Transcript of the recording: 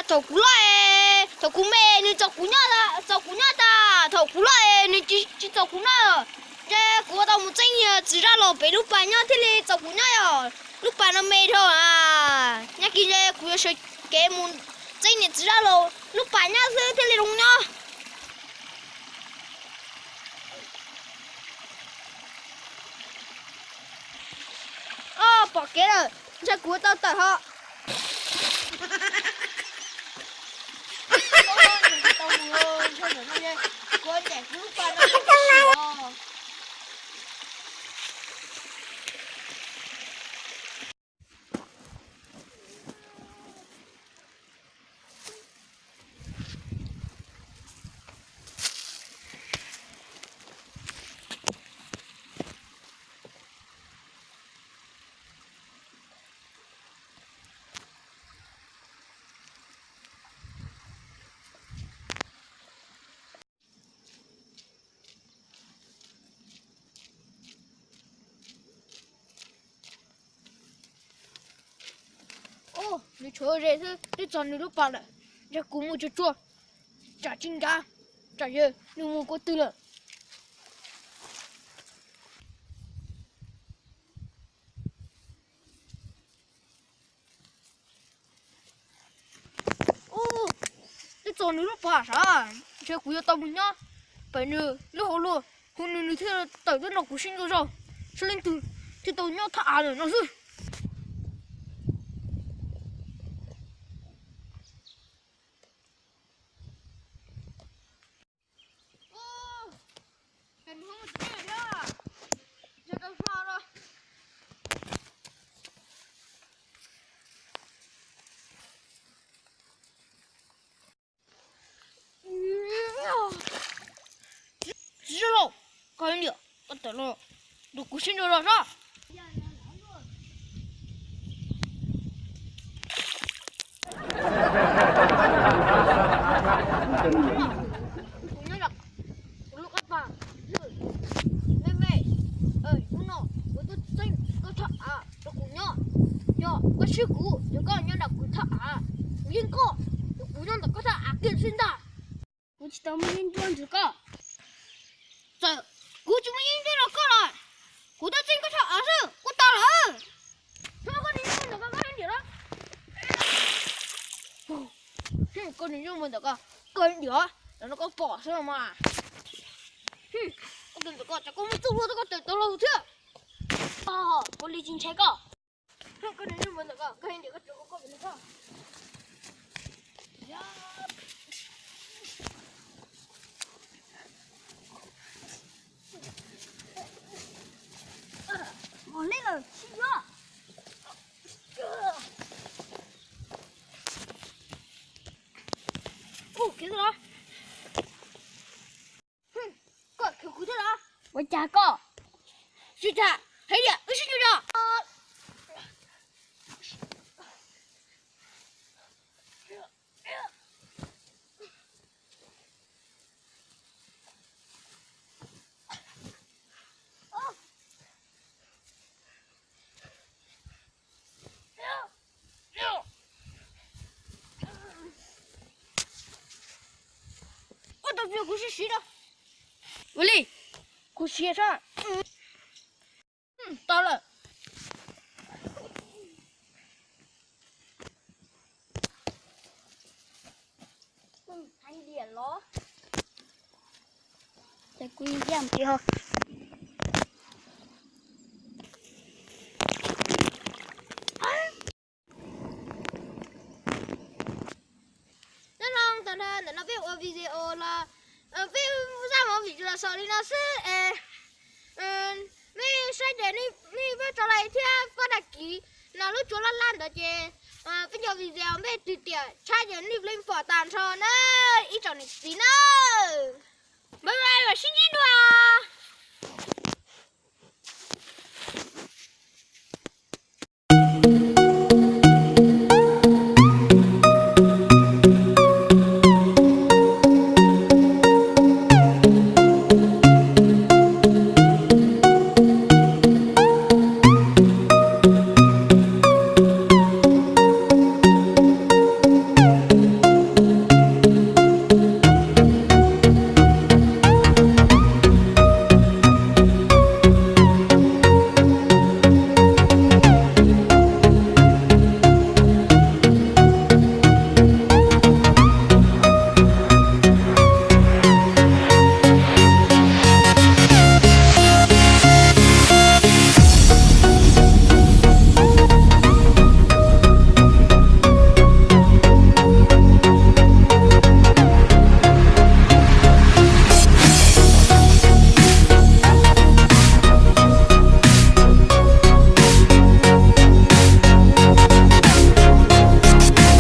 Thaum kuv loj es, thaum kuv me nws txaus kuv nyob, txaus kuv nyob tas, thaum kuv loj es nws tsis txaus kuv noj. Ces kuv ua tau mus txeeb niag txiv zaj laus pem lub pas nyob thiaj li txaus kuv nyob os. Lub pas no me dhau a. Nyob kiag ces kuv yuav sawv kev mus txeeb niag txiv zaj laus lub pas nyob xwb thiaj li zoo nyob. Pom kev lawm, ntshe kuv tau tawm hos. Nws tshuav ze xwb, twb txog nws lub pas lawm. Yog kuv mus tsuag tsuag, tsam tsis nkav, tsam yog nws mus qhov twg lawm. Twb txog nws lub pas sav, ntshe kuv yuav tau mus nyob pem nws lub hauv luag, hu nws nws thiaj tawm tuaj nrog kuv sib ntsib zog, seb leej twg thiaj tau nyob thaj av ntawm no xwb. Txiv zaj laus, koj ib niam, koj tawm los nrog kuv sib ntsib los sav. Kuv nyob kuv lub qab pas, me me, hnub no kuv tuaj txeeb koj thaj av rau kuv nyob. Yog koj swb kuv, yog koj nyob nram kuv thaj av, kuv yeej koj, kuv nyob ntawm koj thaj av kiag xwb ntag. Kuv tsis tau muaj yeeb ncuab nrog koj. Txawm kuv tsis muaj yeeb ncuab nrog koj los kuv tuaj txeeb koj thaj av xwb kuj tau lawm. Koj niag nyuj mus ntawm koj, koj heev diam los? Koj niag nyuj mus ntawm koj, koj heev diam, los no koj pom xwb los mas. Koj tus ntawm koj, tsam koj muaj txuj hlua koj tawm tau los thiab. Koj li tsis ntshai koj. Koj niag nyuj mus ntawm koj, koj heev diam, koj tsuas koj koj. Mos li lawm sib yuav. Ua kev los. Koj khwv kuv thiab los? Ua cas koj? Sib tham, heev diam, wb sib ntsib os. Ua tau kuv siv siv rau. Ua li, kuv siv sab. Tau lawm. Heev diam los. Ces kuv yeej cia mus tsis ho. Nyob zoo, tam no ntawm no peb ua video los peb zaj movie tsuas los xaus li no xwb es mej saib ces nej pab tso like thiab pab đăng ký no lub tsua laj laj ntawd ces peb cov video peb tig tiam tshaj ces nej pheej pom tag nrho na, ib tsoom niam txiv na. Bye bye, mam sib ntsib dua.